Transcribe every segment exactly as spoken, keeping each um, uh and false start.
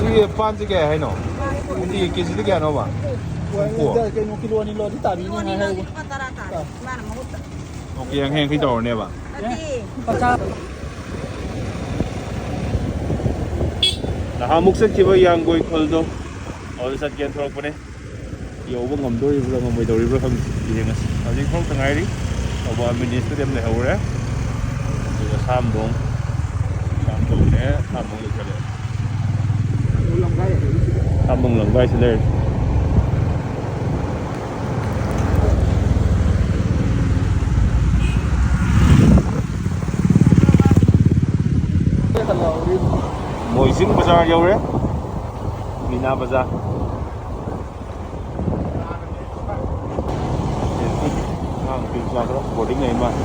ꯁꯤ ꯄꯥꯟꯁꯤ ꯀꯌꯥ ꯍꯥꯏꯅꯣ? ꯁꯤ ꯀꯦꯖꯤꯗ ꯀꯌꯥꯅꯣꯕ? ꯍꯨꯝꯐꯨ? ꯀꯩꯅꯣ, ꯀꯤꯂꯣ ꯑꯅꯤ ꯂꯧꯔꯗꯤ ꯇꯥꯕꯤꯅꯤ ꯍꯥꯏ ꯍꯥꯏꯕ꯫ ꯂꯨꯄꯥ ꯇꯔꯥ ꯇꯥꯔꯦ꯫ ꯏꯃꯥꯅ ꯃꯍꯨꯠꯇ꯫ ꯑꯣꯀꯦ, ꯌꯥꯡꯈꯩ ꯌꯥꯡꯈꯩ ꯇꯧꯔꯅꯦꯕ꯫ ꯅꯠꯇꯦ꯫ ꯂꯨꯄꯥ ꯆꯥ-, ꯅꯍꯥꯟꯃꯨꯛ ꯆꯠꯈꯤꯕ ꯌꯥꯡꯒꯣꯏ ꯈꯨꯜꯗꯣ, ꯑꯗꯨꯗ ꯆꯠꯀꯦꯅ ꯊꯣꯛꯂꯛꯄꯅꯦ꯫ ꯌꯧꯕ ꯉꯝꯗꯣꯔꯤꯕ꯭ꯔꯥ ꯉꯝꯃꯣꯏꯗꯧꯔꯤꯕ꯭ꯔꯥ ꯈꯪꯗꯦ, ꯌꯦꯡꯉꯁꯤ꯫ ꯍꯧꯖꯤꯛ ꯊꯣꯛꯇ ꯉꯥꯏꯔꯤ꯫ ꯊꯧꯕꯥꯜ ꯃꯤꯅꯤ ꯁ꯭ꯇꯦꯗꯤꯌꯝ ꯂꯩꯍꯧꯔꯦ꯫ ꯑꯗꯨꯒ ꯁꯥꯝꯗꯣꯡ, ꯁꯥꯝꯗꯣꯡꯅꯦ, ꯁꯥꯝꯗꯣꯡ ꯌꯧꯁꯜꯂꯛꯑꯦ꯫ ꯁꯥꯝꯗꯣꯡ ꯂꯝꯈꯥꯏꯁꯤ ꯂꯩꯔꯦ꯫ ꯃꯣꯏꯖꯤꯡ ꯕꯖꯥꯔ ꯌꯧꯔꯦ꯫ ꯃꯤꯅꯥ ꯕꯖꯥꯔ꯫ ꯑꯉꯥꯡ ꯅꯨꯄꯤ ꯃꯆꯥ ꯈꯔ ꯕꯣꯔꯗꯤꯡ ꯂꯩ ꯃꯥꯜꯂꯦ꯫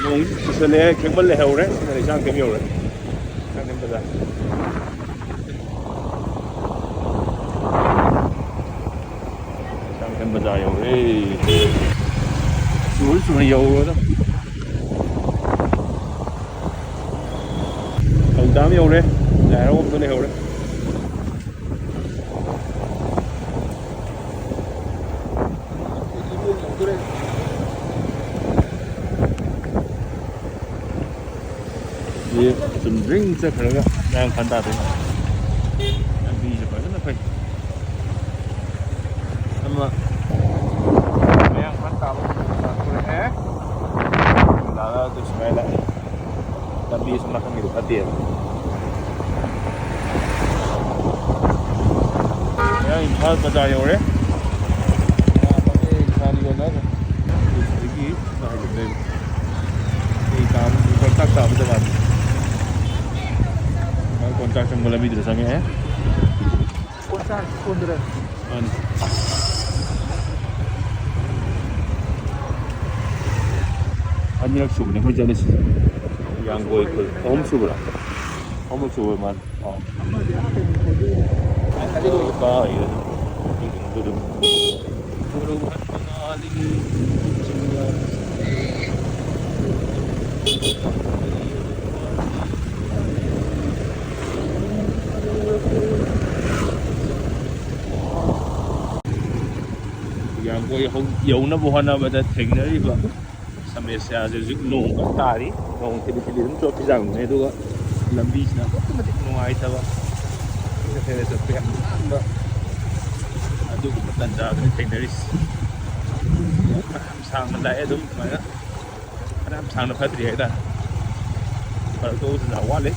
ꯅꯣꯡ ꯆꯨꯁꯜꯂꯛꯑꯦ, ꯈꯦꯛꯃꯟ ꯂꯩꯍꯧꯔꯦ꯫ ꯁꯤꯅ ꯂꯩꯁꯥꯡꯊꯦꯝ ꯌꯧꯔꯦ꯫ ꯂꯩꯁꯥꯡꯊꯦꯝ ꯕꯖꯥꯔ꯫ ꯂꯩꯁꯥꯡꯊꯦꯝ ꯕꯖꯥꯔ ꯌꯧꯔꯦ꯫ ꯆꯨꯔ ꯆꯨꯔ ꯌꯧꯔꯗꯝ꯫ ꯊꯧꯗꯥꯝ ꯌꯧꯔꯦ꯫ ꯂꯥꯏ ꯍꯔꯥꯎꯐꯝꯗꯣ ꯂꯩꯍꯧꯔꯦ꯫ ꯁꯤ ꯆꯨꯝꯗ꯭ꯔꯤꯡ ꯆꯠꯈ꯭ꯔꯒ ꯃꯌꯥꯡ ꯏꯝꯐꯥꯜ ꯇꯥꯗꯣꯏꯅꯤ꯫ ꯂꯝꯕꯤꯁꯦ ꯐꯖꯅ ꯐꯩ꯫ ꯑꯃ ꯃꯌꯥꯡ ꯏꯝꯐꯥꯜ ꯇꯥꯕ ꯂꯥꯛꯇꯣꯔꯦ꯫ ꯂꯥꯛꯑꯒ ꯑꯗꯨ ꯁꯨꯃꯥꯏꯅ ꯂꯥꯛꯑꯦ꯫ ꯂꯝꯕꯤ ꯑꯁꯣꯝ ꯅꯥꯀꯟꯒꯤꯗꯣ ꯐꯠꯇꯦꯕ꯫ ꯃꯌꯥꯡ ꯏꯝꯐꯥꯜ ꯕꯖꯥꯔ ꯌꯧꯔꯦ꯫ ꯉꯥ ꯄꯪꯌꯩ ꯌꯩ ꯁꯥꯅꯤ ꯌꯣꯟꯅꯕ꯫ ꯑꯗꯒꯤ ꯀꯩ ꯇꯥꯕ, ꯀꯣꯟꯆꯥꯛ ꯇꯥꯕ ꯖꯒꯥꯗꯣ꯫ ꯀꯣꯟꯆꯥꯛ ꯆꯪꯕ ꯂꯝꯕꯤꯗꯨꯗ ꯆꯪꯉꯛꯑꯦ꯫ ꯀꯣꯟꯆꯥꯛ ꯀꯣꯟꯗ꯭ꯔꯦ꯫ ꯃꯥꯅꯤ꯫ ꯑꯅꯤꯔꯛ ꯁꯨꯕꯅꯦ ꯑꯩꯈꯣꯏ ꯆꯠꯂꯤꯁꯦ꯫ ꯌꯥꯡꯒꯣꯏ ꯈꯨꯜ꯫ ꯑꯍꯨꯝ ꯁꯨꯕ꯭ꯔꯥ? ꯑꯍꯨꯝꯂꯛ ꯁꯨꯕ ꯃꯥꯜꯂꯦ꯫ ꯑꯣ꯫ ꯅꯨꯄꯥ ꯑꯣꯏꯔꯦ ꯑꯗꯨꯝ꯫ ꯑꯗꯨꯝ꯫ ꯒꯨꯔꯨ ꯍꯠ ꯃꯉꯥꯂꯤ ꯆꯤꯡꯌꯥ꯫ ꯑꯩꯈꯣꯏ ꯍꯧ-, ꯌꯧꯅꯕ ꯍꯣꯠꯅꯕꯗ ꯊꯦꯡꯅꯔꯤꯕ ꯁꯃꯁ꯭ꯌꯥꯁꯦ ꯍꯧꯖꯤꯛ ꯅꯣꯡ ꯀꯟꯅ ꯇꯥꯔꯤ꯫ ꯅꯣꯡ ꯊꯤꯂꯤ ꯊꯤꯂꯤ ꯑꯗꯨꯝ ꯆꯣꯠꯄꯤ ꯆꯥꯡꯅꯦ, ꯑꯗꯨꯒ ꯂꯝꯕꯤꯁꯤꯅ ꯑꯗꯨꯛꯀꯤ ꯃꯇꯤꯛ ꯅꯨꯡꯉꯥꯏꯇꯕ꯫ ꯆꯠꯊꯣꯛ ꯆꯠꯁꯤꯟ ꯌꯥꯝ ꯅꯥꯟꯕ ꯑꯗꯨꯒꯨꯝꯕ ꯇꯟꯖꯥꯗꯨꯅꯤ ꯊꯦꯡꯅꯔꯤꯁꯤ꯫ ꯌꯥꯝ ꯁꯥꯡꯅ ꯂꯥꯛꯑꯦ ꯑꯗꯨꯝ ꯁꯨꯃꯥꯏꯅ꯫ ꯐꯅꯌꯥꯝ ꯁꯥꯡꯅ ꯐꯠꯇ꯭ꯔꯤ ꯍꯥꯏꯇꯥꯔꯦ꯫ ꯐꯔꯛꯇꯧꯕꯁꯨ ꯌꯥꯝ ꯋꯥꯠꯂꯤ꯫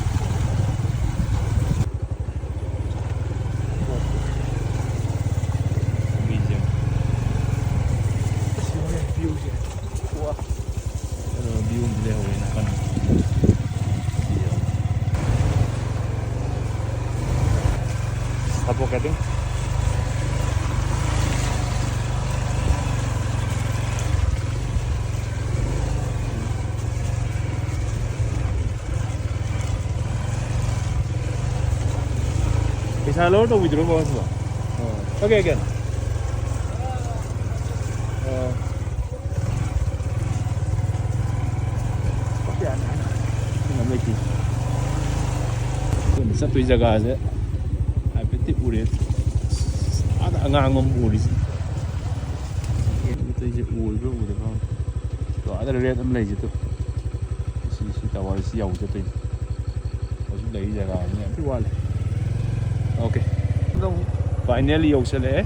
ꯃꯤꯁꯦ꯫ ꯑꯁ, ꯌꯦꯡꯉꯨꯅꯦ, ꯚ꯭ꯌꯨꯁꯦ꯫ ꯋꯥ꯫ ꯑꯗꯣ ꯚ꯭ꯌꯨ ꯑꯃꯗꯤ ꯂꯩꯍꯧꯔꯦ ꯅꯥꯀꯟ꯫ Suffocating. ꯄꯩꯁꯥ ꯂꯧꯔ ꯇꯧꯕꯤꯗꯨꯔꯣ ꯕꯣꯁꯄꯣ? ꯑꯣ꯫ Okay, again. ꯑꯣ꯫ ꯑꯩꯈꯣꯏꯅ ꯆꯠꯇꯣꯏ ꯖꯒꯥꯁꯦ ꯍꯥꯏꯐꯦꯠꯇꯤ ꯎꯔꯦ꯫ ꯑꯥꯗ ꯑꯉꯥꯡꯕ ꯑꯃ ꯎꯔꯤꯁꯦ꯫ ꯌꯦꯡꯉꯨ ꯇꯧꯔꯤꯁꯦ, ꯎꯔꯤꯕ꯭ꯔꯥ ꯎꯗꯕ꯭ꯔꯥ? ꯑꯗꯣ ꯑꯥꯗ ꯔꯦꯠ ꯑꯃ ꯂꯩꯁꯦ ꯇꯨ꯫ ꯁꯤ, ꯁꯤ ꯇꯥꯋꯔꯁꯤ ꯌꯧ ꯆꯠꯇꯣꯏꯅꯤ꯫ ꯍꯧꯖꯤꯛ ꯂꯩꯔꯤ ꯖꯒꯥꯁꯤꯅ ꯌꯥꯝ ꯊꯤ ꯋꯥꯠꯂꯤ꯫ Okay꯫ ꯑꯗꯨꯝ finally ꯌꯧꯁꯜꯂꯛꯑꯦ꯫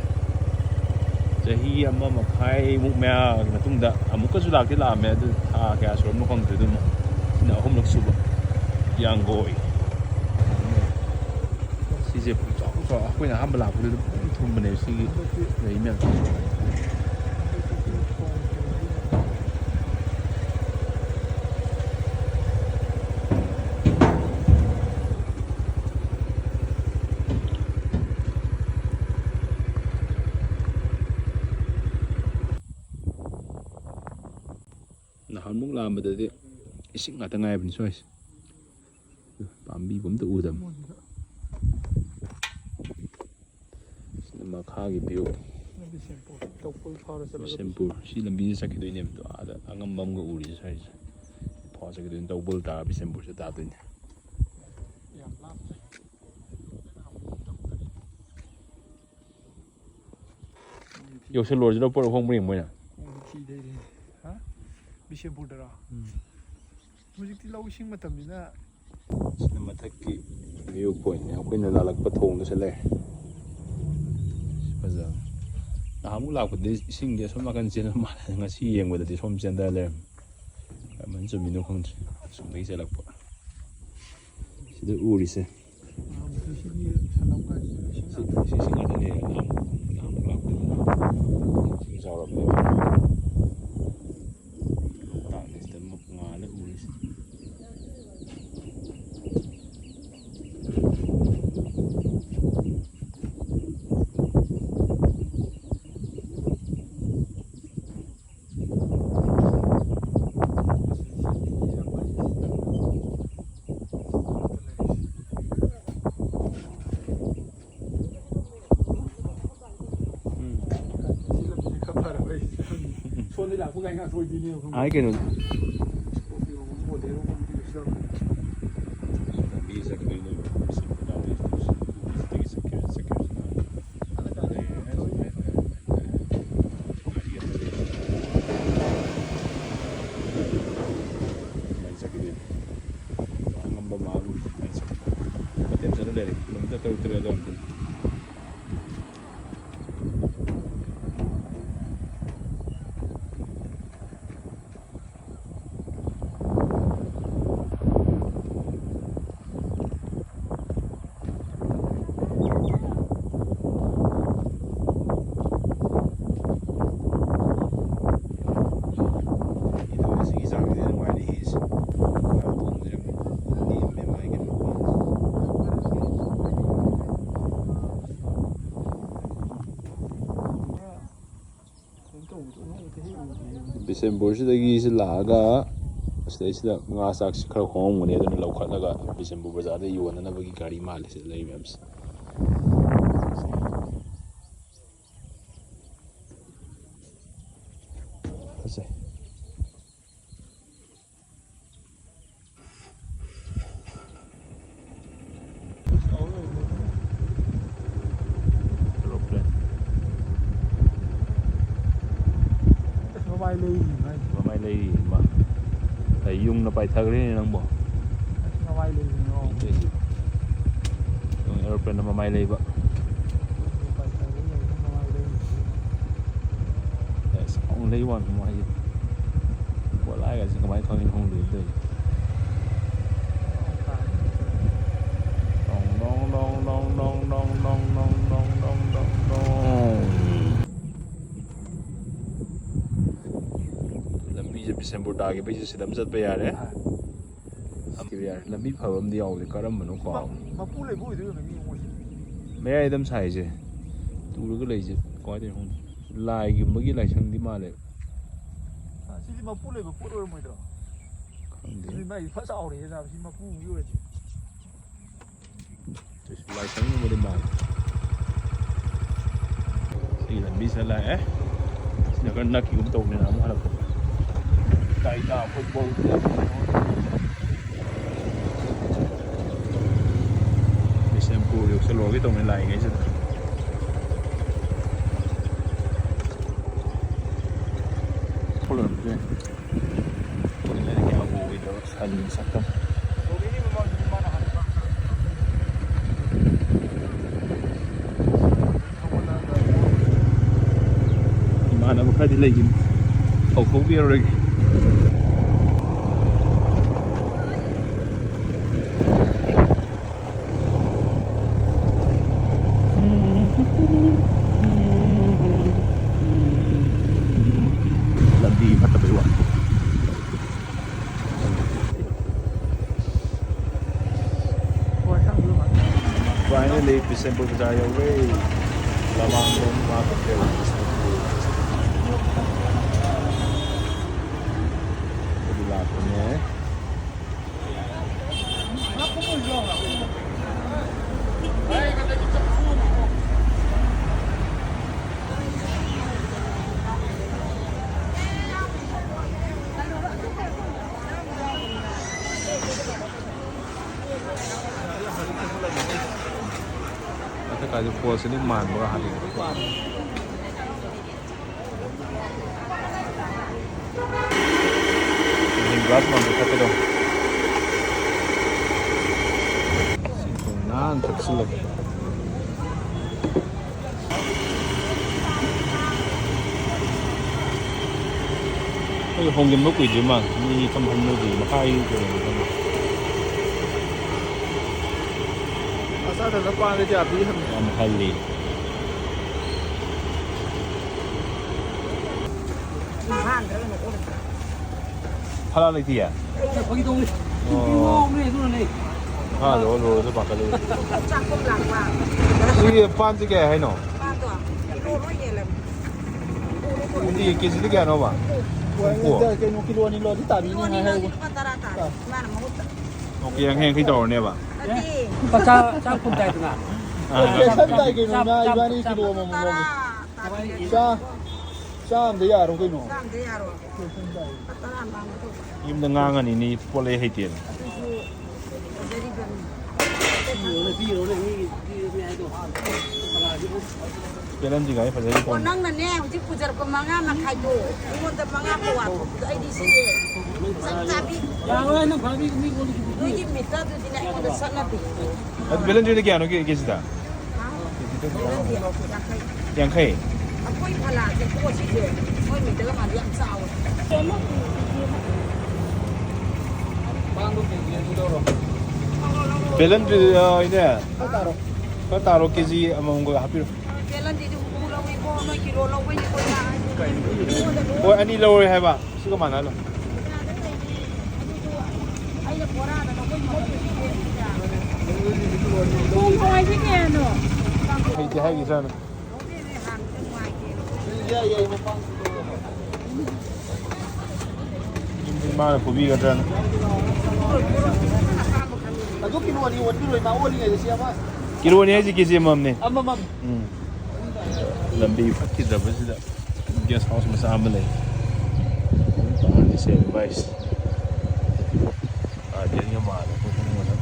ꯆꯍꯤ ꯑꯃ ꯃꯈꯥꯏꯃꯨꯛ ꯃꯌꯥꯒꯤ ꯃꯇꯨꯡꯗ ꯑꯃꯨꯛꯀꯁꯨ ꯂꯥꯛꯇꯤ ꯂꯥꯛꯑꯝꯃꯦ, ꯑꯗꯨ ꯊꯥ ꯀꯌꯥ ꯁꯨꯔꯕꯅꯣ ꯈꯪꯗ꯭ꯔꯦ꯫ ꯑꯗꯨꯅ ꯁꯤꯅ ꯑꯍꯨꯝꯂꯛ ꯁꯨꯕ ꯌꯥꯡꯒꯣꯏ꯫ ꯁꯤꯁꯦ ꯄꯨꯡꯆꯥꯎ ꯆꯥꯎ-, ꯑꯩꯈꯣꯏꯅ ꯑꯍꯥꯟꯕ ꯂꯥꯛꯄꯗꯨꯗ ꯄꯨꯡꯊꯨꯝ ꯊꯨꯝꯕꯅꯦꯕ ꯁꯤꯒꯤ ꯂꯩ ꯃꯌꯥꯝꯁꯦ꯫ ꯅꯍꯥꯟꯃꯨꯛ ꯂꯥꯛꯑꯝꯕꯗꯗꯤ ꯏꯁꯤꯡ ꯉꯥꯛꯇ ꯉꯥꯏꯕꯅꯤ ꯁ꯭ꯋꯥꯏꯁꯦ꯫ ꯄꯥꯝꯕꯤꯕꯨ ꯑꯝꯇ ꯎꯗꯕꯅꯤ꯫ ꯁꯤꯅ ꯃꯈꯥꯒꯤ view꯫ ꯕꯤꯁꯦꯝꯄꯨꯔ, ꯇꯧꯄꯜ ꯐꯥꯎꯔ ꯆꯠꯂꯒ ꯕꯤꯁꯦꯝꯄꯨꯔ꯫ ꯁꯤ ꯂꯝꯕꯤꯁꯦ ꯆꯠꯈꯤꯗꯣꯏꯅꯦꯕ꯫ ꯑꯗꯣ ꯑꯥꯗ ꯑꯉꯝꯕ ꯑꯃꯒ ꯎꯔꯤꯁꯦ ꯁ꯭ꯋꯥꯏꯁꯦ꯫ ꯐꯥꯎꯔ ꯆꯠꯈꯤꯗꯣꯏꯅꯦ꯫ ꯇꯧꯄꯜ ꯇꯥꯔ ꯕꯤꯁꯦꯝꯄꯨꯔꯁꯦ ꯇꯥꯗꯣꯏꯅꯦ꯫ ꯌꯥꯝ ꯂꯥꯞꯇ꯭ꯔꯦ꯫ ꯌꯧꯁꯜꯂꯨꯔꯁꯤꯔꯣ, ꯄꯣꯠ ꯍꯣꯡꯕ꯭ꯔꯥ ꯌꯦꯡꯕ ꯑꯣꯏꯅ? ꯍꯣꯡꯕ ꯊꯤꯗꯩꯔꯦ꯫ ꯍꯥ? ꯕꯤꯁꯦꯝꯄꯨꯔꯗꯔꯣ? ꯎꯝ꯫ ꯍꯧꯖꯤꯛꯇꯤ ꯂꯧ ꯏꯁꯤꯡ ꯃꯇꯝꯅꯤꯅ꯫ ꯁꯤꯅ ꯃꯊꯛꯀꯤ view point ꯅꯦ, ꯑꯩꯈꯣꯏꯅ ꯂꯥꯜꯂꯛꯄ ꯊꯣꯡꯗꯨ ꯁꯤ ꯂꯩꯔꯦ꯫ ꯐꯖꯕ꯫ ꯅꯍꯥꯟꯃꯨꯛ ꯂꯥꯛꯄꯗꯗꯤ ꯏꯁꯤꯡꯗꯤ ꯑꯁꯣꯝ ꯅꯥꯀꯟ ꯆꯦꯟꯕ ꯃꯥꯜꯂꯦ, ꯉꯁꯤ ꯌꯦꯡꯕꯗꯗꯤ ꯁꯣꯝ ꯆꯦꯟꯊ ꯂꯩꯔꯝꯃꯦ꯫ ꯀꯃꯥꯏꯅ ꯆꯨꯝꯃꯤꯅꯣ ꯈꯪꯗ꯭ꯔꯦ, ꯑꯁꯣꯝꯗꯒꯤ ꯆꯦꯜꯂꯛꯄ꯫ ꯁꯤꯗ ꯎꯔꯤꯁꯦ꯫ ꯁꯤ, ꯁꯤ, ꯁꯤ ꯉꯥꯛꯇꯅꯦ ꯅꯍꯥꯟ, ꯅꯍꯥꯟꯃꯨꯛ ꯂꯥꯛꯄꯗ ꯏꯁꯤꯡ ꯆꯥꯎꯔꯕꯅꯦꯕ꯫ ꯂꯣꯛꯇꯥꯛꯅꯦ ꯁꯤꯗ ꯉꯥꯜꯂ ꯎꯔꯤꯁꯦ꯫ ꯁꯣꯝꯗꯩ ꯂꯥꯛꯄ ꯒꯥꯔꯤ ꯉꯥꯛꯇ ꯑꯣꯏꯗꯣꯏꯅꯦꯕ, ꯈꯪꯕ꯭ꯔꯥ? ꯑꯥ, ꯀꯩꯅꯣ꯫ ꯂꯝꯕꯤ ꯆꯠꯈꯤꯗꯣꯏꯅꯦꯕ꯫ ꯁꯤꯗꯒꯤ ꯆꯠꯈꯤꯕ, ꯆꯠꯈꯤꯕꯁꯤꯅ꯫ ꯑꯗꯨꯃꯥꯏꯅ ꯆꯠꯈꯤꯗꯣꯏꯅꯦ꯫ ꯑꯉꯝꯕ ꯃꯥꯜꯂꯤ꯫ ꯑꯗꯨꯃꯥꯏꯅ ꯆꯠꯈꯤꯗꯣꯏꯅꯦ꯫ ꯃꯇꯦꯛ ꯆꯠꯂ ꯂꯩꯔꯦ꯫ ꯀꯤꯂꯣꯃꯤꯇꯔ ꯇꯔꯨꯛ ꯇꯔꯦꯠ ꯑꯗꯨꯋꯥꯏꯃꯨꯛꯇꯅꯤ꯫ ꯁꯤꯒꯤ ꯆꯥꯡꯁꯤꯗꯤ ꯅꯨꯡꯉꯥꯏꯔꯦ ꯍꯤꯁꯦ꯫ ꯅꯦꯝꯃꯦ ꯃꯥꯒꯤ ꯃꯄꯥꯟꯁꯦ꯫ ꯕꯤꯁꯦꯝꯄꯨꯔꯁꯤꯗꯒꯤ ꯁꯤ ꯂꯥꯛꯑꯒ ꯁꯤꯗꯩꯁꯤꯗ ꯉꯥ ꯆꯥꯛꯁꯤ ꯈꯔ ꯍꯣꯡꯉꯝꯒꯅꯤ, ꯑꯗꯨꯅ ꯂꯧꯈꯠꯂꯒ ꯕꯤꯁꯦꯝꯄꯨꯔ ꯕꯖꯥꯔꯗ ꯌꯣꯟꯅꯅꯕꯒꯤ ꯒꯥꯔꯤ ꯃꯥꯜꯂꯦ ꯁꯤꯗ ꯂꯩ ꯃꯌꯥꯝꯁꯦ꯫ ꯐꯖꯩ꯫ Aeroplane. ꯃꯃꯥꯏ ꯂꯩꯔꯤ ꯃꯥ꯫ ꯑꯩ ꯌꯨꯡꯅ ꯄꯥꯏꯊꯈ꯭ꯔꯦꯅꯦ ꯅꯪꯕꯣ꯫ ꯃꯃꯥꯏ ꯂꯩꯔꯤꯅꯣ? ꯌꯨꯡ ꯑꯦꯔꯣꯄ꯭ꯂꯦꯟꯅ ꯃꯃꯥꯏ ꯂꯩꯕ꯫ ꯄꯥꯏꯊꯈ꯭ꯔꯦ, ꯃꯃꯥꯏ ꯂꯩꯔꯤ꯫ ꯑꯁ, ꯑꯃꯨꯛ ꯂꯩ ꯋꯥꯅꯤ ꯃꯥꯏꯁꯦ꯫ ꯀꯣꯂꯥꯏꯒꯁꯦ ꯀꯃꯥꯏꯅ ꯈꯪꯉꯤꯅꯣ ꯈꯪꯗꯦ ꯇꯧꯔꯤꯁꯦ꯫ ꯗꯣꯡ, ꯗꯣꯡ, ꯗꯣꯡ꯫ ꯂꯝꯕꯤꯁꯦ ꯕꯤꯁꯦꯝꯄꯨꯔ ꯇꯥꯈꯤꯕꯩꯁꯦ ꯁꯤꯗ ꯑꯃ ꯆꯠꯄ ꯌꯥꯔꯦ꯫ ꯑꯥ꯫ ꯆꯠꯈꯤꯕ ꯌꯥꯔꯦ꯫ ꯂꯝꯕꯤ ꯐꯕ ꯑꯃꯗꯤ ꯌꯥꯎꯕꯅꯦ, ꯀꯔꯝꯕꯅꯣ ꯀꯥꯎꯔꯦ꯫ ꯃꯄꯨ ꯂꯩꯕ ꯑꯣꯏꯗꯣꯏꯔꯣ ꯃꯤ ꯃꯣꯏꯁꯦ? ꯃꯌꯥꯏꯗ ꯑꯃ ꯁꯥꯏꯁꯦ, ꯇꯨꯔꯒ ꯂꯩꯁꯦ ꯀꯃꯥꯏꯅ ꯇꯧꯔꯤꯅꯣ ꯈꯪꯗꯦ꯫ ꯂꯥꯏꯒꯨꯝꯕꯒꯤ ꯂꯥꯏꯁꯪꯗꯤ ꯃꯥꯜꯂꯦ꯫ ꯑꯥ, ꯁꯤꯗꯤ ꯃꯄꯨ ꯂꯩꯕ ꯄꯣꯠ ꯑꯣꯏꯔꯝꯃꯣꯏꯗ꯭ꯔꯣ? ꯈꯪꯗꯦ꯫ ꯑꯗꯨꯗꯤ ꯃꯥꯏꯗꯤ ꯐꯖ ꯆꯥꯎꯔꯦꯍꯦ ꯅꯥꯕ, ꯁꯤ ꯃꯄꯨꯒꯤ ꯑꯣꯏꯔꯗꯤ꯫ ꯂꯥꯏꯁꯪꯒꯨꯝꯕꯗꯤ ꯃꯥꯜꯂꯦ꯫ ꯁꯤꯒꯤ ꯂꯝꯕꯤꯁꯤꯗ ꯂꯥꯛꯑꯦ꯫ ꯁꯤꯅ ꯈꯔ ꯅꯛꯈꯤꯒꯨꯝ ꯇꯧꯕꯅꯤꯅ ꯑꯃꯨꯛ ꯍꯜꯂꯛꯄꯗ꯫ ꯀꯥꯏꯗ ꯐꯨꯠꯕꯣꯜ ꯕꯤꯁꯦꯝꯄꯨꯔ ꯌꯧꯁꯜꯂꯨꯔꯒꯦ ꯇꯧꯅꯤ ꯂꯥꯛꯏꯉꯩꯁꯤꯗ꯫ ꯊꯣꯛꯂꯛꯑꯝꯗ꯭ꯔꯦ꯫ ꯊꯣꯛꯂꯛꯑꯗꯤ ꯀꯌꯥ ꯎꯈꯤꯗꯕ ꯁꯟ ꯃꯁꯛꯇꯣ꯫ ꯏꯃꯥꯟꯅꯕ ꯈꯔꯗꯤ ꯂꯩꯈꯤꯅꯤ꯫ ꯀꯧꯊꯣꯛꯄꯤꯔꯔꯣꯏꯒꯦ꯫ ꯂꯝꯕꯤ ꯐꯠꯇꯕꯩ ꯋꯥꯅꯤ꯫ Finally, ꯕꯤꯁꯦꯝꯄꯨꯔ ꯕꯖꯥꯔ ꯌꯧꯔꯦ꯫ ꯂꯃꯥꯡꯂꯣꯝ ꯂꯥꯛꯈ꯭ꯔꯦ ꯕꯤꯁꯦꯝꯄꯨꯔ꯫ ꯑꯗꯨ ꯂꯥꯛꯄꯅꯦ꯫ ꯃꯊꯛ ꯀꯥꯏꯗ ꯐꯣꯜꯁ ꯑꯅꯤ ꯃꯥꯟꯕꯒ ꯍꯥꯏꯌꯦ꯫ ꯂꯥꯁ ꯃꯟꯗ ꯊꯛꯀꯗꯧ꯫ ꯏꯁꯤꯡ ꯅꯥꯟꯅ ꯊꯛꯆꯤꯜꯂꯒꯦ꯫ ꯑꯩꯈꯣꯏ ꯍꯣꯡꯖꯤꯟꯕ ꯀꯨꯏꯗ꯭ꯔꯤ ꯃꯥꯜꯂꯦ꯫ ꯃꯤ ꯏꯐꯝ ꯐꯝꯅꯗ꯭ꯔꯤ꯫ ꯃꯈꯥꯒꯤ ꯀꯩꯅꯣꯗ ꯐꯝꯃꯤ꯫ ꯃꯆꯥꯗꯨꯅ ꯄꯥꯟꯗꯗꯤ ꯌꯥꯗꯦ ꯍꯥꯏꯕꯅꯤ꯫ ꯌꯥꯝ ꯍꯜꯂꯤ꯫ ꯏꯝꯐꯥꯜꯗ ꯑꯣꯏꯅ ꯑꯣꯜꯂꯁꯤꯔꯥ? ꯐꯂꯥ ꯂꯩꯇꯤꯌꯦ? ꯐꯥꯒꯤ ꯇꯧꯅꯤ꯫ ꯑꯣ꯫ ꯉꯥꯎꯕꯅꯦ ꯑꯗꯨꯅꯅꯦ꯫ ꯐꯂꯥꯗꯣ ꯂꯣꯏꯔꯁꯨ ꯄꯥꯈꯠꯂꯦ꯫ ꯆꯥꯛꯈꯨꯝ ꯂꯥꯛꯄ꯫ ꯁꯤꯒꯤ ꯄꯥꯟꯁꯤ ꯀꯌꯥ ꯍꯥꯏꯅꯣ? ꯄꯥꯟꯗꯣ ꯀꯤꯂꯣ ꯂꯣꯏ ꯍꯦꯜꯂꯕꯅꯤ꯫ ꯎꯇꯤ ꯀꯦꯖꯤꯗ ꯀꯌꯥꯅꯣꯕ? ꯍꯨꯝꯐꯨ? ꯀꯩꯅꯣ, ꯀꯤꯂꯣ ꯑꯅꯤ ꯂꯧꯔꯗꯤ ꯇꯥꯕꯤꯅꯤ ꯀꯤꯂꯣ ꯑꯅꯤ ꯍꯥꯏ ꯂꯧꯔꯗꯤ ꯍꯥꯏꯕ꯫ ꯂꯨꯄꯥ ꯇꯔꯥ ꯇꯥꯔꯦ꯫ ꯑꯥ꯫ ꯏꯃꯥꯅ ꯃꯍꯨꯠꯇ꯫ ꯑꯣꯀꯦ, ꯌꯥꯡꯈꯩ ꯌꯥꯡꯈꯩ ꯇꯧꯔꯅꯦꯕ? ꯅꯠꯇꯦ꯫ ꯂꯨꯄꯥ ꯆꯥ-, ꯆꯥꯝ ꯀꯨꯟ ꯇꯥꯏꯗꯅ꯫ ꯑꯥ꯫ ꯆꯥꯝ ꯇꯥꯏ ꯀꯩꯅꯣ, ꯆꯥꯝ, ꯏꯃꯥ ꯆꯥꯝ, ꯏꯕꯥꯅꯤ ꯆꯥꯝ꯫ ꯀꯤꯂꯣ ꯑꯃꯃꯝ ꯂꯧꯔꯦ꯫ ꯇꯔꯥ ꯇꯥꯕꯤꯔꯒꯦ꯫ ꯆꯥ-, ꯆꯥ ꯑꯝꯗ ꯌꯥꯔꯣ ꯀꯩꯅꯣ? ꯆꯥ ꯑꯝꯗ ꯌꯥꯔꯣ꯫ ꯇꯔꯥ ꯂꯥꯡꯒꯦ ꯇꯧꯕ꯫ ꯌꯨꯝꯗ ꯉꯥꯡꯉꯅꯤꯅꯦ, ꯄꯣꯠ ꯂꯩ ꯍꯩꯇꯦꯅ꯫ ꯑꯗꯨꯁꯨ ꯐꯖꯔꯤꯕꯅꯤ꯫ ꯄꯤꯔꯣꯅꯦ, ꯄꯤꯔꯣꯅꯦ, ꯃꯤꯒꯤ ꯄꯤꯔꯣꯅꯦ ꯍꯥꯏꯗꯣ꯫ ꯕꯦꯂꯟꯗꯤ ꯒꯥꯔꯤ ꯐꯖꯔꯤ ꯑꯣ, ꯄꯣꯠꯅꯤ꯫ ꯅꯪꯅꯅꯦ ꯍꯧꯖꯤꯛ ꯄꯨꯖꯔꯛꯄ ꯃꯉꯥ ꯃꯈꯥꯏꯗꯣ, ꯑꯩꯉꯣꯟꯗ ꯃꯉꯥ ꯄꯋꯥ ꯊꯣꯛꯄꯗꯣ ꯑꯩꯗꯤ ꯁꯤꯁꯦ ꯆꯞ ꯆꯥꯕꯤ꯫ ꯌꯥꯔꯣꯏ, ꯅꯪ ꯐꯥꯕꯤ ꯃꯤ ꯀꯣꯜꯂꯤ ꯅꯣꯏꯒꯤ ꯃꯤꯠꯇ ꯑꯗꯨꯗꯤꯅꯦ ꯑꯩꯉꯣꯟꯗ ꯆꯠꯅꯕꯤ꯫ ꯑꯗꯨ ꯕꯦꯂꯟꯗ꯭ꯔꯤꯗ ꯀꯌꯥꯅꯣ ꯀꯦ-, ꯀꯦꯖꯤꯗ? ꯍꯥ? ꯀꯦꯖꯤꯗ ꯀꯌꯥꯅꯣ? ꯕꯦꯂꯟꯗ꯭ꯔꯤ ꯌꯥꯡꯈꯩ꯫ ꯌꯥꯡꯈꯩ? ꯑꯩꯈꯣꯏ ꯐꯂꯥꯁꯦ ꯄꯣꯠꯁꯤꯁꯦ ꯃꯣꯏ ꯃꯤꯠꯇꯒ ꯃꯥꯟꯗꯤ ꯌꯥꯝ ꯆꯥꯎꯋꯦ꯫ ꯕꯦꯂꯟꯗ꯭ꯔꯤ, ꯑ, ꯏꯅꯦ, ꯈꯔ ꯇꯥꯔꯣ꯫ ꯈꯔ ꯇꯥꯔꯣ, ꯀꯦꯖꯤ ꯑꯃꯃꯝꯒ ꯍꯥꯞꯄꯤꯔꯣ꯫ ꯕꯦꯂꯟꯗ꯭ꯔꯤꯗꯤ ꯍꯨꯝꯐꯨ ꯂꯧꯏꯀꯣ, ꯅꯣꯏ ꯀꯤꯂꯣ ꯂꯧꯕꯩꯅꯤꯀꯣ, ꯏꯃꯥ꯫ ꯍꯣꯏ, ꯑꯅꯤ ꯂꯧꯔꯦ ꯍꯥꯏꯕ꯫ ꯁꯤꯒ ꯃꯥꯟꯅꯍꯜꯂꯣ꯫ ꯄꯣꯡ ꯍꯋꯥꯏꯁꯦ ꯀꯌꯥꯅꯣ? ꯍꯩꯇꯦ ꯍꯥꯏꯈꯤꯗ꯭ꯔꯥꯅ꯫ ꯃꯥꯅ ꯐꯨꯕꯤꯒꯗ꯭ꯔꯥꯅ꯫ ꯑꯗꯨ ꯀꯤꯂꯣ ꯑꯅꯤ ꯑꯣꯟꯕꯤꯔꯣ, ꯏꯃꯥ, ꯑꯣꯜꯂꯤꯉꯩꯗ ꯁꯤ ꯑꯃ꯫ ꯀꯤꯂꯣ ꯑꯅꯤ ꯍꯥꯏꯁꯦ ꯀꯦꯖꯤ ꯑꯃꯃꯝꯅꯦ꯫ ꯑꯃꯃꯝ꯫ ꯎꯝ꯫ ꯂꯝꯕꯤ ꯐꯠꯈꯤꯗ꯭ꯔꯕꯁꯤꯗ꯫ ꯒꯦꯁ ꯍꯥꯎꯁ ꯃꯆꯥ ꯑꯃ ꯂꯩ꯫ ꯇꯥꯔꯗꯤ ꯁꯦ ꯚꯥꯏꯁ꯫ ꯒꯥꯔꯗꯦꯟꯒ ꯃꯥꯜꯂꯦ ꯑꯩꯈꯣꯏ ꯈꯪꯕꯗ꯫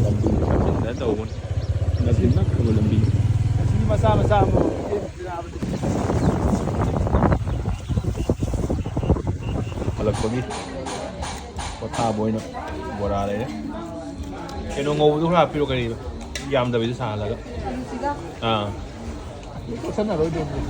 ꯂꯝꯕꯤ ꯐꯖꯅ ꯇꯧꯕꯅꯤ꯫ ꯂꯝꯕꯤ ꯅꯛꯈ꯭ꯔꯕ ꯂꯝꯕꯤ꯫ ꯃꯆꯥ ꯃꯆꯥ ꯑꯃ꯫ ꯍꯜꯂꯛꯄꯒꯤ ꯄꯣꯊꯥꯕ ꯑꯣꯏꯅ ꯕꯣꯔꯥ ꯂꯩꯔꯦ꯫ ꯀꯩꯅꯣ ꯉꯧꯕꯗꯨ ꯈꯔ ꯍꯥꯞꯄꯤꯔꯣ, ꯀꯔꯤꯕ? ꯌꯥꯝꯗꯕꯤꯗ ꯁꯥꯍꯜꯂꯒ꯫ ꯑꯥ꯫ ꯇꯣꯠꯁꯟꯅꯔꯣꯏꯗꯧꯕꯅꯤ꯫